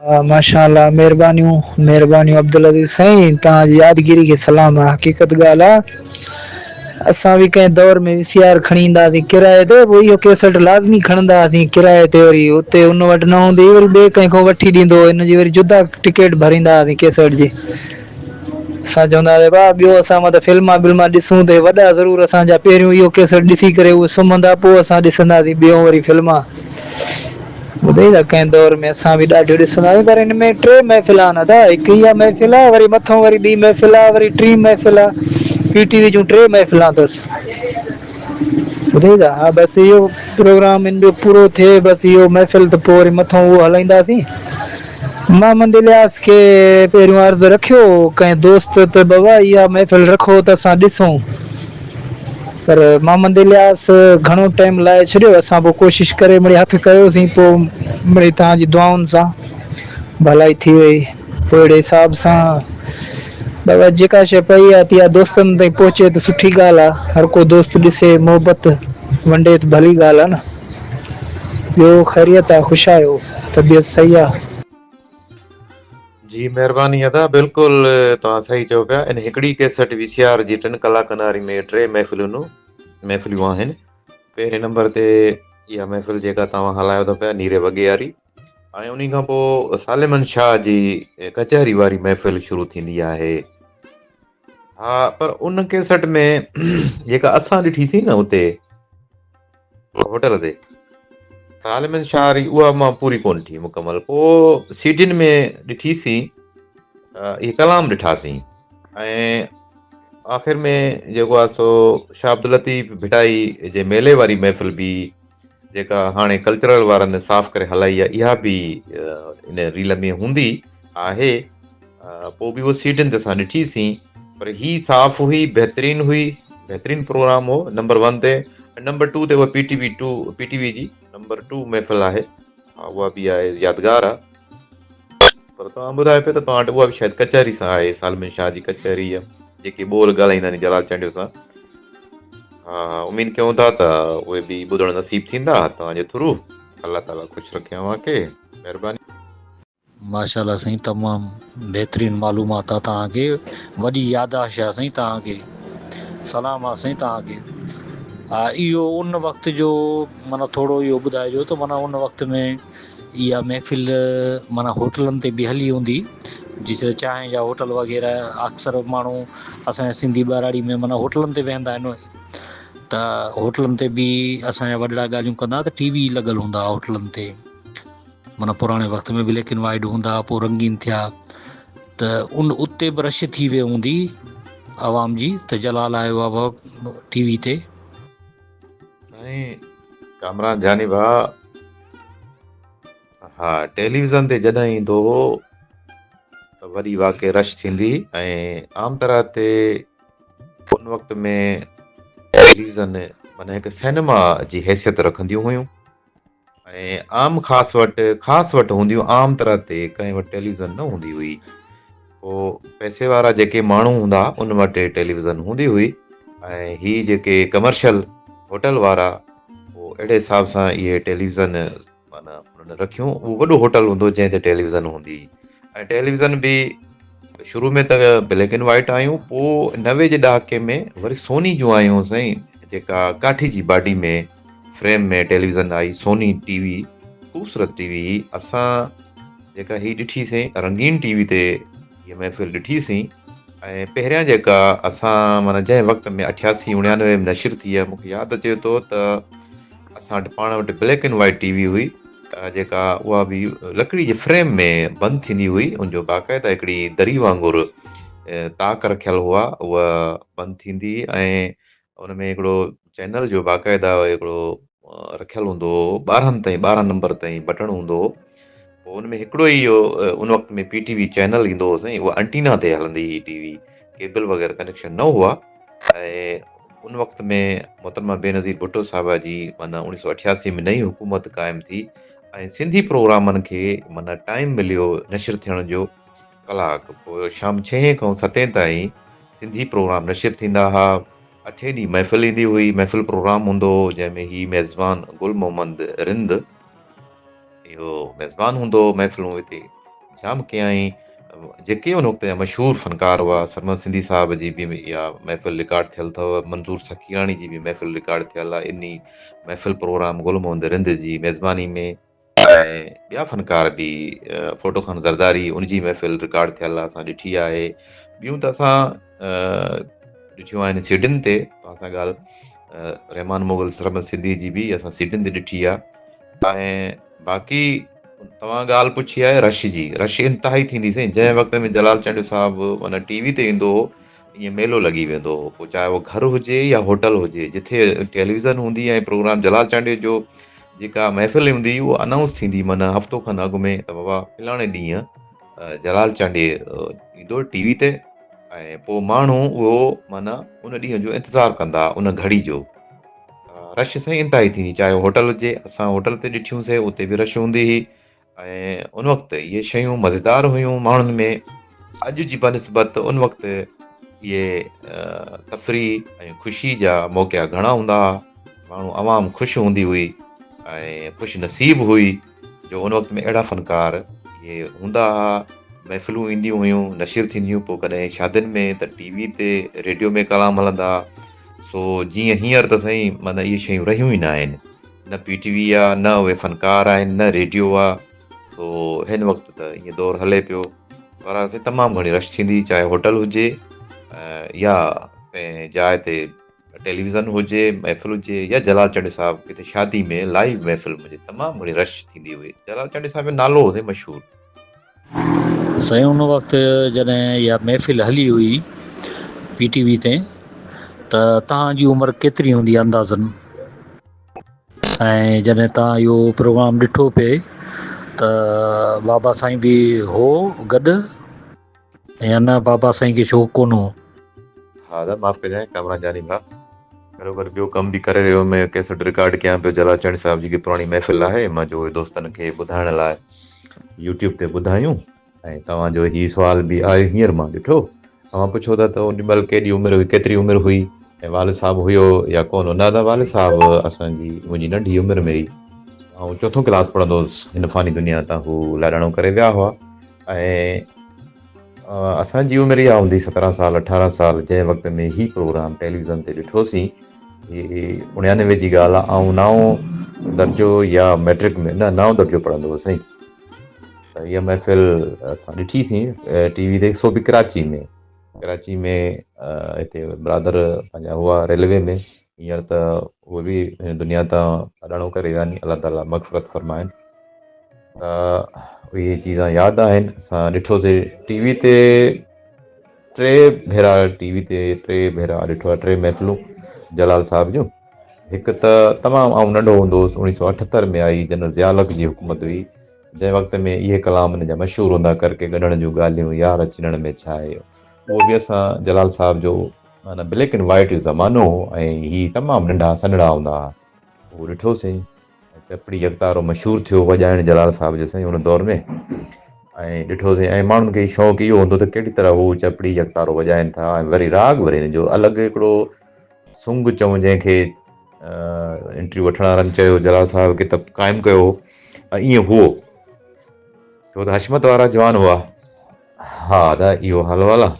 ماشاء الله مهربانيون مهربانيون عبدالعزيز سائين توهان جي يادگيري کي سلام آ حقيقت ڳالهه آ اسان به ڪنهن دور ۾ وي سي آر کڻي ايندا هئاسين ڪرائي تي پوء اهو ڪيسٽ لازمي کڻندا هئاسين ڪرائي تي وري اتي ان وٽ نه هوندي هئي وري ٻئي ڪنهن کان وٺي ڏيندو هو ان جي وري جدا ٽڪيٽ ڀريندا هئاسين ڪيسٽ جي اسان چوندا هئاسين ڀاء ٻيو اسان مت فلما بلما ڏسون ته وڏا ضرور اسان جا پهريون اهو ڪيسٽ ڏسي ڪري اهي سمهندا پوء اسان ڏسنداسين ٻيون وري فلما ٻڌئي ته ڪنهن دور ۾ اسان به ڏاڍيون ڏسندا هئاسين پر ان ۾ ٽي محفل آهن ادا هڪ اها محفل آهي وري مٿون وري ٻي محفل آهي وري ٽين محفل آهي پي ٽي وي جون ٽي محفلان اٿس ٻڌئي ته ها بس اهو پروگرام ان جو پورو ٿئي بس اهو محفل ته پوء وري مٿون اهو هلائينداسين محمد الياس کي پهريون عرض رکيو ڪنهن دوست ته بابا اها محفل رکو ته اسان ڏسون پر محمد الياس گهڻو ٽائيم لائي ڇڏيو اسان پوء ڪوشش ڪري مڙئي هٿ ڪيوسين پوء مڙئي توهان جي دعائن سان ڀلائي ٿي وئي پوء اهڙي حساب سان بابا جيڪا شيء پئي آ اها دوستن تائين پهچي ته سٺي ڳالهه آ هر ڪو دوست ڏسي محبت ونڊي ته ڀلي ڳالهه آ نه ٻيو خيريت آ خوش آهيو طبيعت صحيح آ. جي مهرباني ادا بلڪل توهان صحيح چئو پيا ان هڪڙي ڪيسٽ وي سي آر جي ٽن ڪلاڪن واري ۾ ٽي محفلون محفليون آهن پهرين نمبر تي اها محفل جيڪا توهان هلايو ٿا پيا نيري وڳي واري ۽ انهي کان پوء سالمن شاهه جي ڪچهري واري محفل شروع ٿيندي آهي ها پر ان ڪيسٽ ۾ جيڪا اسان ڏٺي سين نه اتي هوٽل تي سالمن شاهه واري اها مان پوري ڪونه ڏٺي مڪمل پوء سيڊين ۾ ڏٺي سين اهي ڪلام ڏٺاسين ۽ آخر ۾ جيڪو آهي سو شاهه عبداللطيف ڀٽائي جي ميلي واري محفل به جيڪا هاڻي ڪلچرل وارن صاف ڪري هلائي آهي اها به ان ريل ۾ هوندي آهي پوء به اهو سيٽن تي اسان ڏٺي سين پر هي صاف هئي بهترين هئي بهترين پروگرام هو نمبر ون تي ۽ نمبر ٽو تي اها P T V two P T V جي نمبر ٽو محفل آهي اها به آهي يادگار آهي پر توهان ٻڌايو پيا ته توهان وٽ اها به شايد ڪچهري سان آهي سالمين شاهه جي ڪچهري جيڪي ٻول ڳالهائيندا آهن جلال چانڊيو سان ها ها اميد ڪيون ٿا ته اهي به ٻڌڻ نصيب ٿيندا توهان جي ٿرو الله تعالي خوش رکي اوهان کي مهرباني. ماشاءالله سائين تمام بهترين معلومات آ توهان کي وڏي ياداشت آ سائين توهان کي سلام آ سائين توهان کي ها اهو ان وقت جو معنيٰ ٿورو اهو ٻڌائجو ته معنيٰ ان وقت ۾ اها محفل معنيٰ هوٽلن تي به هلي هوندي جتي چانهه جا هوٽل وغيره اڪثر ماڻهو اسان جا سنڌي ٻهراڙي ۾ معنيٰ هوٽلن تي ويهندا آهن ته هوٽلن تي به اسان جا وڏڙا ڳالهيون ڪندا ته ٽي وي لڳل هوندا هوٽلن تي معنيٰ پراڻي وقت ۾ بليڪ اينڊ وائيٽ هوندا ها پوء رنگين ٿيا ته ان اتي به رش ٿي وئي هوندي عوام جي ته جلال آيو آ ٽي وي تي. سائين ڪامران جاني ڀاء ها ٽيليوزن تي جڏهن ايندو هو ته وڏي واقعي رش ٿيندي ۽ عام طرح تي ان وقت ۾ ٽيليوزن معنيٰ هڪ سئنيما جي حيثيت رکنديون هيون ۽ عام خاص وٽ خاص وٽ هونديون عام طرح تي ڪنهن وٽ ٽيليوزن نه هوندي هئي پوء پئسي وارا جيڪي ماڻهو هوندا ان وٽ ٽيليوزن هوندي هئي ۽ هي جيڪي ڪمرشل هوٽل وارا پوء اهڙي حساب سان اهي ٽيليوزن معنيٰ انهن رکيون اهو وڏو هوٽل هوندو جنهن تي ٽيليوزن هوندي هئي ۽ ٽيليوزن به شروع ۾ ته بليڪ اينڊ وائيٽ آيون پوء 90 جي ڏهاڪي ۾ وري سوني جون آيون سائين جيڪا ڪاٺي جي باڊي ۾ فريم ۾ ٽيليوزن آئي سوني ٽي وي خوبصورت ٽي وي هئي اسان جيڪا هي ڏٺي سين رنگين ٽي وي تي هي محفل ڏٺي سين ۽ پهريان جيڪا اسان معنيٰ جنهن وقت ۾ اٺياسي اڻيانوي ۾ نشر ٿي آهي مونکي ياد اچي ٿو ته اسان وٽ پاڻ وٽ black and white T V هئي جيڪا اها به لڪڙي جي فريم ۾ بند ٿيندي هئي ان جو باقاعده هڪڙي دري وانگر طاق رکيل هئا اها بند ٿيندي ۽ ان ۾ هڪڙو چينل جو باقاعده هڪڙو رکيل هوندو هو ٻارهن تائين ٻارهن نمبر تائين بٽڻ هوندو هو پوء ان ۾ هڪڙو ئي اهو ان وقت ۾ پي ٽي وي چينل ايندو هو سائين اها انٽينا تي هلندي هئي ٽي وي ڪيبل وغيره ڪنيڪشن نه هئا ۽ ان وقت ۾ محترمه بينظير ڀٽو صاحبه جي معنيٰ اوڻيهه سو اٺياسي ۾ نئين حڪومت قائم ٿي ۽ سنڌي پروگرامن کي معنيٰ ٽائيم مليو نشر ٿيڻ جو ڪلاڪ پوء شام ڇهين کان ستين تائين سنڌي پروگرام نشر ٿيندا ها. اٺين ڏينهن محفل ايندي هئي. محفل پروگرام هوندو هو، جنهن ۾ هي ميزبان گل محمد رند اهو ميزبان هوندو هو. محفلون هتي جام ڪيائين. جيڪي ان وقت جا مشهور فنڪار هئا، سرمد سنڌي صاحب جي به اها محفل رڪارڊ ٿيل اٿو، منظور سخيراڻي جي به محفل رڪارڊ ٿيل آهي، انهي محفل پروگرام گل محمد رند جي ميزباني ۾ ۽ ٻيا فنڪار به ڦوٽو خان زرداري ان جي محفل رڪارڊ ٿيل آهي اسان ڏٺي آهي، ٻيون ته اسان ڏٺيون آهن سيڊين تي توهان سان ڳالهه رحمان مغل سرمد سنڌي جي به اسان سيڊين تي ڏٺي آهي ۽ باقي توهان ڳالهه پڇي آهي رش جي، رش انتهائي ٿيندي سائين، جنهن وقت ۾ جلال چانڊيو صاحب معنيٰ ٽي وي تي ايندو هو ائين ميلو لڳي ويندو هو پوء چاهي اهو گهر هجي يا هوٽل هجي جٿي ٽيليويزن هوندي ۽ پروگرام جلال چانڊيو جو جيڪا محفل هوندي اهو انائونس ٿيندي معنيٰ هفتو کن اڳ ۾ ته بابا فلاڻي ڏينهن جلال چانڊيي ايندو ٽي وي تي ۽ پوء ماڻهو اهو معنيٰ ان ڏينهن جو انتظار ڪندا ان گهڙي جو. رش سائين انتهائي ٿيندي چاهي هوٽل هجي اسان هوٽل تي ڏٺيون سي اتي به رش هوندي هئي ۽ ان وقت اهي شيون مزيدار هيون ماڻهن ۾ اڄ جي بنسبت ان وقت اهي تفريح ۽ خوشي جا موقعا گهڻا هوندا هئا ماڻهو عوام خوش هوندي هئي ۽ خوش نصيب هئي جو ان وقت ۾ اهڙا فنڪار اهي هوندا هئا محفلون اينديون هيون نشر ٿينديون پوء ڪڏهن شادين ۾ ته ٽي وي تي ريڊيو ۾ ڪلام هلندا سو جيئن هينئر ته سائين معنيٰ اهي شيون رهيون ئي نه آهن، نه پي ٽي وي آ، نه اهي فنڪار آهن، نه ريڊيو آ، سو هن وقت ته ائين دور هلي پيو. بهرحال سائين تمام گهڻي رش ٿيندي چاهي هوٽل هجي يا ڪنهن جاء تي ٽيليويزن هجي، محفل هجي يا جلال چانڊيو صاحب ڪٿي شادي ۾ لائيو محفل هجي تمام گهڻي رش ٿيندي هئي. جلال چانڊيو صاحب جو نالو هو سائين مشهور. سائين ان وقت جڏهن اها محفل هلي هئي پي ٽي وي تي ته توهان جي عمر ڪيتري هوندي اندازن ۽ جڏهن توهان اهو پروگرام ڏٺو پئي ته بابا سائين به هو گڏ يا نه بابا سائين کي شوق ڪونه هو. ها ادا معاف ڪجانء ڪامران جاني ڀاء گڏوگڏ ٻيو ڪم به ڪري رهيو هيم ڪيسٽ رڪارڊ ڪيان پيو جلال چانڊيو صاحب جي ڪي پراڻي محفل آهي مان جو دوستن کي ٻڌائڻ لاء يوٽيوب تي ٻڌايون ۽ توهان جو هي سوال به آيو هينئر مان ڏٺو اوهان پڇو ٿا ته ان مهل ڪيڏي عمر هئي ڪيتري عمر هئي ۽ والد صاحب هيو يا ڪونه نه ادا والد صاحب اسان جي منهنجي ننڍي عمر ۾ ئي آئون چوٿون ڪلاس پڙهندو هوس هن فاني دنيا تان هو لاڏاڻو ڪري ويا هئا ۽ اسان جي عمر اها هوندي سترهن سال اٺارهن سال جنهن وقت ۾ هي پروگرام ٽيليويزن تي ڏٺوسين هي اڻيانوي جي ڳالهه آهي آئون نائون درجو يا ميٽرڪ ۾ نه نائون درجو پڙهندو هوس سائين ته هيء محفل اسان ڏٺيسين ٽي وي تي سو به ڪراچي ۾ ڪراچي ۾ هتي برادر پنهنجا هئا ريلوي ۾ هينئر ته اهي به هن دنيا تان اڏاڻو ڪري ويا آهن الله تعالي مغفرت فرمائن ته اهي چيزان ياد آهن اسان ڏٺوسي ٽي وي تي ٽي ڀيرا ٽي وي تي ٽي ڀيرا ڏٺو آهي ٽي محفلون جلال صاحب جون هڪ ته تمام آئون ننڍو هوندو هوس اوڻيهه سو اٺهتر ۾ آئي جنرل ضياء الحق جي حڪومت هئي جنهن وقت ۾ اهي ڪلام ان جا مشهور هوندا ڪرڪي ڳنڍڻ جون ڳالهيون يار چنڻ ۾ ڇاهي اهو به اسان جلال صاحب جو معنيٰ بليڪ اينڊ وائيٽ جو زمانو هو ۽ هي تمام ننڍا سنهڙا هوندا ها اهو ڏٺوسين ۽ چپڙي يڪتارو مشهور ٿيو وڄائڻ جلال صاحب جو سائين ان دور ۾ ۽ ڏٺوسين ۽ ماڻهن کي شوق اهو هوندو ته ڪهڙي طرح هو چپڙي يڪتارو وڄائن ٿا ۽ وري راڳ وري هن جو الڳ هڪڙو سنگ چئون جنهن کي انٽريو وٺڻ وارن چيو جلال صاحب کي ته قائم ڪيو هو ۽ ائين هو ڇو ته حشمت وارا جوان هئا ها ادا اهو حال احوال آ.